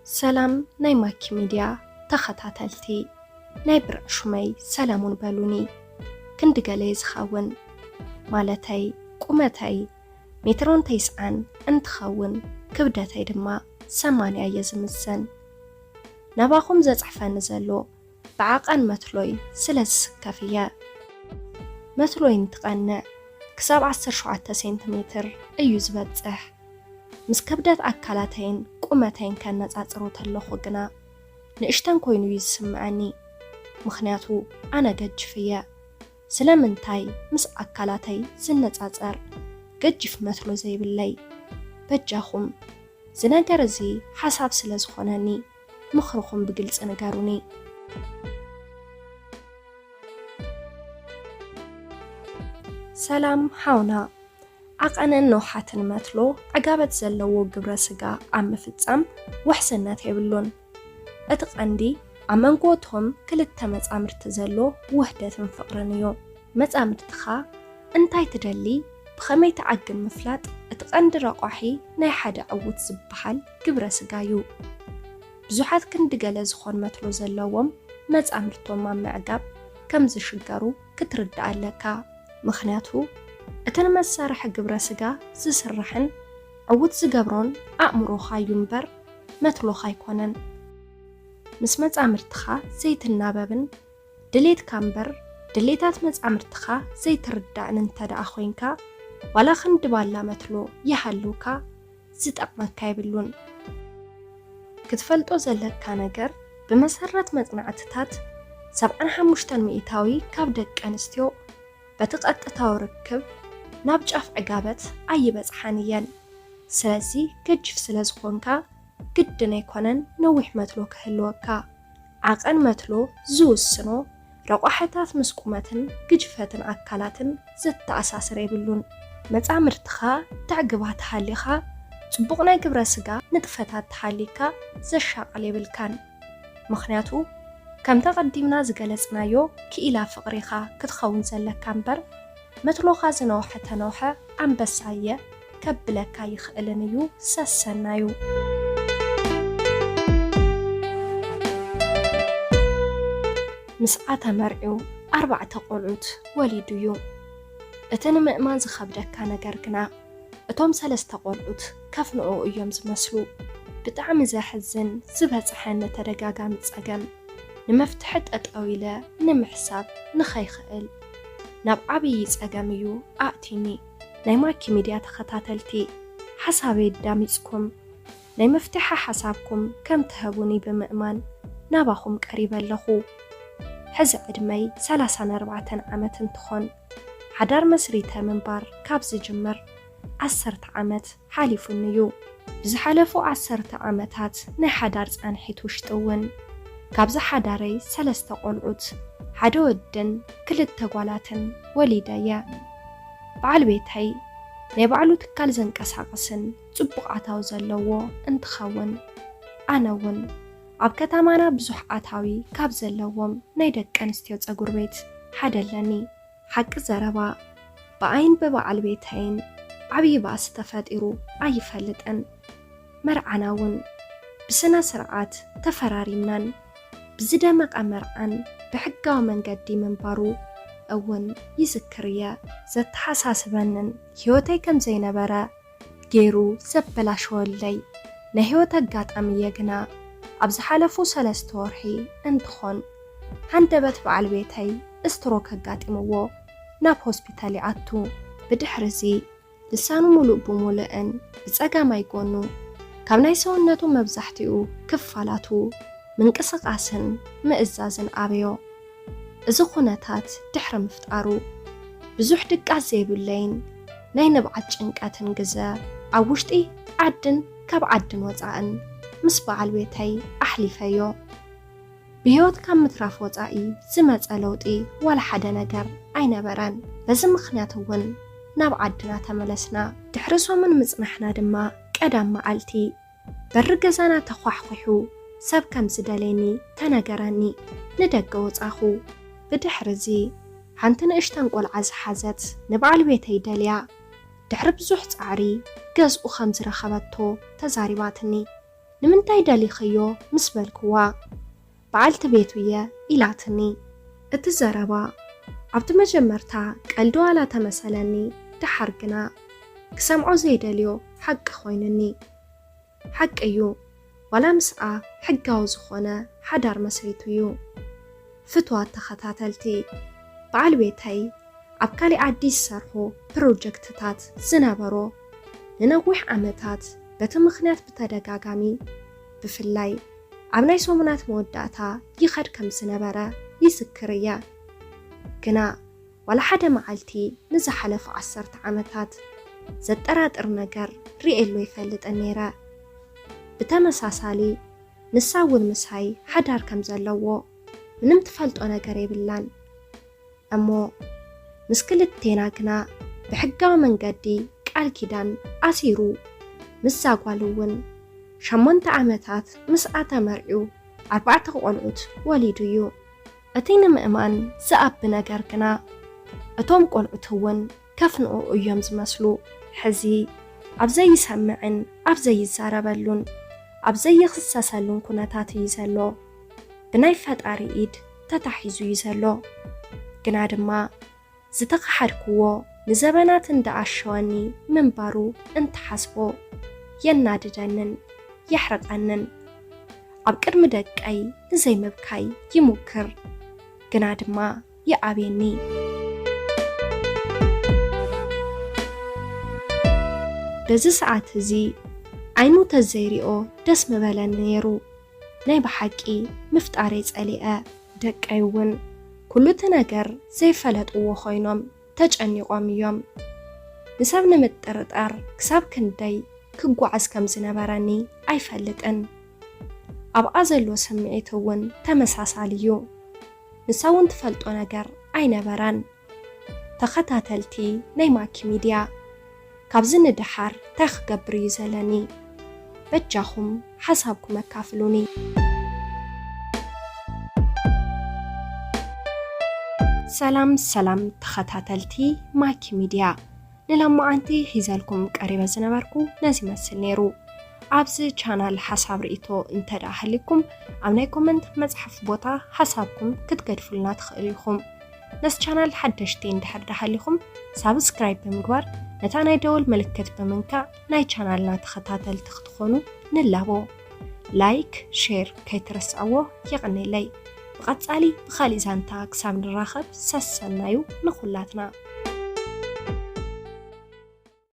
ሰላም ናይ ማኪ ሚድያ ተኸታተልቲ፣ ናይ ብርዕ ሹመይ ሰለሙን በሉኒ። ክንዲ ገለ እየ ዝኸውን፣ ማለተይ ቁመተይ ሜትሮን ተስዓን እንትኸውን፣ ክብደተይ ድማ ሰማንያ እየ ዝምዘን። ናባኹም ዘጽሕፈኒ ዘሎ ብዓቐን መትሎይ ስለ ዝስከፍ እየ። መትሎይ እንትቐንዕ ክሳብ ዓሰርተ ሸውዓተ ሴንቲሜትር እዩ ዝበጽሕ። ምስ ከብደት ኣካላተይን ቁመተይን ከነጻጽሮ ተለኹ ግና ንእሽተን ኮይኑ እዩ ዝስምዐኒ፣ ምኽንያቱ ኣነ ገጅፍ እየ። ስለምንታይ ምስ ኣካላተይ ዝነጻጸር ገጅፍ መትሎ ዘይብለይ? በጃኹም፣ እዚ ነገር እዚ ሓሳብ ስለ ዝኾነኒ ምኽርኹም ብግልጺ ንገሩኒ። ሰላም ሓውና፣ ዓቐንን ነውሓትን መትሎ ዕጋበት ዘለዎ ግብረ ስጋ ኣብ ምፍጻም ውሕስነት የብሉን። እቲ ቀንዲ ኣብ መንጎ እቶም ክልተ መጻምድቲ ዘሎ ውህደትን ፍቕርን እዩ። መጻምድትኻ እንታይ ትደሊ፣ ብኸመይ ትዓግብ ምፍላጥ እቲ ቀንዲ ረቋሒ ናይ ሓደ ዕዉት ዝበሃል ግብረ ስጋ እዩ። ብዙሓት ክንዲ ገለ ዝኾን መትሎ ዘለዎም መጻምድቶም ኣብ ምዕጋብ ከም ዝሽገሩ ክትርዳእ ኣለካ። ምኽንያቱ እቲ ንመሳርሒ ግብረ ስጋ ዝስርሕን ዕዉት ዝገብሮን ኣእምሮኻ እዩ እምበር መትሎኻ ኣይኮነን። ምስ መጻምድትኻ ዘይትናበብን ድሌትካ እምበር ድሌታት መጻምድትኻ ዘይትርዳእን እንተ ደኣ ኮይንካ፣ ዋላ ክንዲ ባላ መትሎ ይሃልውካ፣ ዝጠቕመካ የብሉን። ክትፈልጦ ዘለካ ነገር፣ ብመሰረት መጽናዕትታት፣ ሰብዓን ሓሙሽተን ሚእታዊ ካብ ደቂ ኣንስትዮ በቲ ቀጥታዊ ርክብ ናብ ጫፍ ዕጋበት ኣይበጽሓን እየን። ስለዚ ገጅፍ ስለ ዝኾንካ ግድን ኣይኮነን ነዊሕ መትሎ ክህልወካ። ዓቐን መትሎ ዝውስኖ ረቋሕታት ምስ ቁመትን ግጅፈትን ኣካላትን ዘተኣሳስር የብሉን። መጻምድትኻ ተዕግባ ተሃሊኻ፣ ጽቡቕ ናይ ግብረ ስጋ ንጥፈታት ተሃሊካ ዘሻቕል የብልካን። ምኽንያቱ ከምቲ ኣቐዲምና ዝገለጽናዮ ክኢላ ፍቕሪኻ ክትኸውን ዘለካ እምበር መትሎኻ ዝነውሐ ተነውሐ ኣንበሳ እየ ከብለካ ይኽእልን እዩ ሰሰናዩ። ምስኣ ተመርዕዩ ኣርባዕተ ቆልዑት ወሊዱ እዩ። እቲ ንምእማን ዝኸብደካ ነገር ግና እቶም ሰለስተ ቆልዑት ከፍንኡ እዮም ዝመስሉ። ብጣዕሚ ዘሕዝን ዝበጽሐኒ ተደጋጋሚ ጸገም፣ ንመፍትሒ ጠጠው ኢለ ንምሕሳብ ንኸይኽእል ናብ ዓብዪ ጸገም እዩ ኣእቲኒ። ናይ ማኪ ሚድያ ተኸታተልቲ፣ ሓሳበይ ኣዳሚጽኩም ናይ መፍትሒ ሓሳብኩም ከም ትህቡኒ ብምእማን ናባኹም ቀሪበ ኣለኹ። ሕዚ ዕድመይ ሰላሳን ኣርባዕተን ዓመት እንትኾን፣ ሓዳር መስሪተ ምንባር ካብ ዝጅምር ዓሰርተ ዓመት ሓሊፉኒ እዩ። ብዝሓለፉ ዓሰርተ ዓመታት ናይ ሓዳር ጻንሒት ውሽጢ እውን ካብዚ ሓዳረይ ሰለስተ ቆልዑት፣ ሓደ ወድን ክልተ ጓላትን ወሊደ እየ። በዓል ቤተይ ናይ ባዕሉ ትካል ዘንቀሳቕስን ጽቡቕ ኣታዊ ዘለዎ እንትኸውን፣ ኣነ እውን ኣብ ከተማና ብዙሕ ኣታዊ ካብ ዘለዎም ናይ ደቂ ኣንስትዮ ጸጉር ቤት ሓደ ኣለኒ። ሓቂ ዘረባ፣ ብኣይን ብበዓል ቤተይን ዓብዪ ባእሲ ተፈጢሩ ኣይፈልጥን። መርዓና እውን ብስነ ስርዓት ተፈራሪምናን ብዝደመቐ መርዓን ብሕጋዊ መንገዲ ምንባሩ እውን ይዝክር እየ። ዘተሓሳስበንን ህይወተይ ከም ዘይነበረ ገይሩ ዘበላሸወለይ ናይ ህይወት ኣጋጣሚ እየ። ግና ኣብ ዝሓለፉ ሰለስተ ወርሒ እንትኾን፣ ሃንደበት በዓል ቤተይ ስትሮክ ኣጋጢምዎ ናብ ሆስፒታል ይኣቱ። ብድሕሪ እዚ ልሳኑ ሙሉእ ብሙሉእን ብጸጋማይ ጎኑ ካብ ናይ ሰውነቱ መብዛሕትኡ ክፋላቱ ምንቅስቓስን ምእዛዝን ኣበዮ። እዚ ኩነታት ድሕሪ ምፍጣሩ፣ ብዙሕ ድቃስ ዘይብለይን ናይ ንብዓት ጭንቀትን ግዘ ኣብ ውሽጢ ዓድን ካብ ዓድን ወጻእን ምስ በዓል ቤተይ ኣሕሊፈዮ። ብህይወት ካብ ምትራፍ ወጻኢ ዝመጸ ለውጢ ዋላ ሓደ ነገር ኣይነበረን። በዚ ምኽንያት እውን ናብ ዓድና ተመለስና። ድሕሪ ሰሙን ምጽናሕና ድማ ቀዳም መዓልቲ በሪ ገዛና ተዃሕኲሑ ሰብ ከም ዝደልየኒ ተነገረኒ። ንደገ ወጻኹ። ብድሕሪ እዚ ሓንቲ ንእሽተን ቆልዓ ዝሓዘት ንበዓል ቤተይ ደልያ ድሕሪ ብዙሕ ጻዕሪ ገዝኡ ከም ዝረኸበቶ ተዛሪባትኒ። "ንምንታይ ደሊኽዮ?" ምስ በልክዋ፣ "በዓልቲ ቤቱ እየ" ኢላትኒ። እቲ ዘረባ ኣብቲ መጀመርታ ቀልዲ ዋላ ተመሰለኒ፣ ደሓር ግና ክሰምዖ ዘይደልዮ ሓቂ ኮይኑኒ። ሓቂ እዩ፣ ዋላ ምስኣ ሕጋዊ ዝኾነ ሓዳር መስሪቱ እዩ። ፍትዋት ተኸታተልቲ፣ በዓል ቤተይ ኣብ ካሊእ ዓዲ ዝሰርሑ ፕሮጀክትታት ዝነበሮ፣ ንነዊሕ ዓመታት በቲ ምኽንያት ብተደጋጋሚ፣ ብፍላይ ኣብ ናይ ሰሙናት መወዳእታ ይኸድ ከም ዝነበረ ይዝክር እየ። ግና ዋላ ሓደ መዓልቲ ንዝሓለፉ ዓሰርተ ዓመታት ዘጠራጥር ነገር ርእየሉ ኣይፈልጥን ነይረ። ብተመሳሳሊ፣ ንሳ እውን ምሳይ ሓዳር ከም ዘለዎ ምንም ትፈልጦ ነገር የብላን። እሞ ምስ ክልቴና ግና ብሕጋዊ መንገዲ ቃል ኪዳን ኣሲሩ፣ ምስዛ ጓል እውን ሸሞንተ ዓመታት ምስኣ ተመርዕዩ ኣርባዕተ ቆልዑት ወሊዱ እዩ። እቲ ንምእማን ዝኣቢ ነገር ግና፣ እቶም ቆልዑት እውን ከፍንኡ እዮም ዝመስሉ። ሕዚ ኣብ ዘይሰምዕን ኣብ ዘይዛረበሉን ኣብ ዘይኽሰሰሉን ኩነታት እዩ ዘሎ። ብናይ ፈጣሪ ኢድ ተታሒዙ እዩ ዘሎ። ግና ድማ ዝተኸሓድክዎ ንዘበናት እንዳኣሸወኒ ምንባሩ እንትሓስቦ የናድደንን የሕርቐንን። ኣብ ቅድሚ ደቀይ ንዘይምብካይ ይሙክር፣ ግና ድማ ይኣብየኒ። በዚ ሰዓት እዚ ዓይኑ ተዘይሪኦ ደስ ምበለኒ ነይሩ። ናይ ብሓቂ ምፍጣረይ ጸሊአ። ደቀይ እውን ኩሉ እቲ ነገር ዘይፈለጥዎ ኮይኖም ተጨኒቖም እዮም። ንሰብ ንምጥርጣር ክሳብ ክንደይ ክጓዓዝ ከም ዝነበረኒ ኣይፈልጥን። ኣብኣ ዘሎ ስምዒት እውን ተመሳሳሊ እዩ። ንሳ እውን ትፈልጦ ነገር ኣይነበራን። ተኸታተልቲ ናይ ማኪ ሚድያ፣ ካብዚ ንደሓር እንታይ ክገብር እዩ ዘለኒ? በጃኹም ሓሳብኩም ኣካፍሉኒ። ሰላም ሰላም ተኸታተልቲ ማኪ ሚድያ፣ ንሎማዓንቲ ሒዘልኩም ቀሪበ ዝነበርኩ ነዚ ይመስል ነይሩ። ኣብዚ ቻናል ሓሳብ ርእይቶ እንተ ደኣ ሃልይኩም፣ ኣብ ናይ ኮመንት መጽሓፍ ቦታ ሓሳብኩም ክትገድፉልና ትኽእሉ ኢኹም። ነዚ ቻናል ሓደሽቲ እንድሕር ደኣ ሃልይኩም፣ ሳብስክራይብ ብምግባር፣ ነታ ናይ ደወል ምልክት ብምንካእ ናይ ቻናልና ተኸታተልቲ ክትኾኑ ንላቦ። ላይክ፣ ሼር ከይትረስዕዎ። የቐኔለይ። ብቐጻሊ ብኻሊእ ዛንታ ክሳብ ንራኸብ ሰሰናዩ ንኹላትና።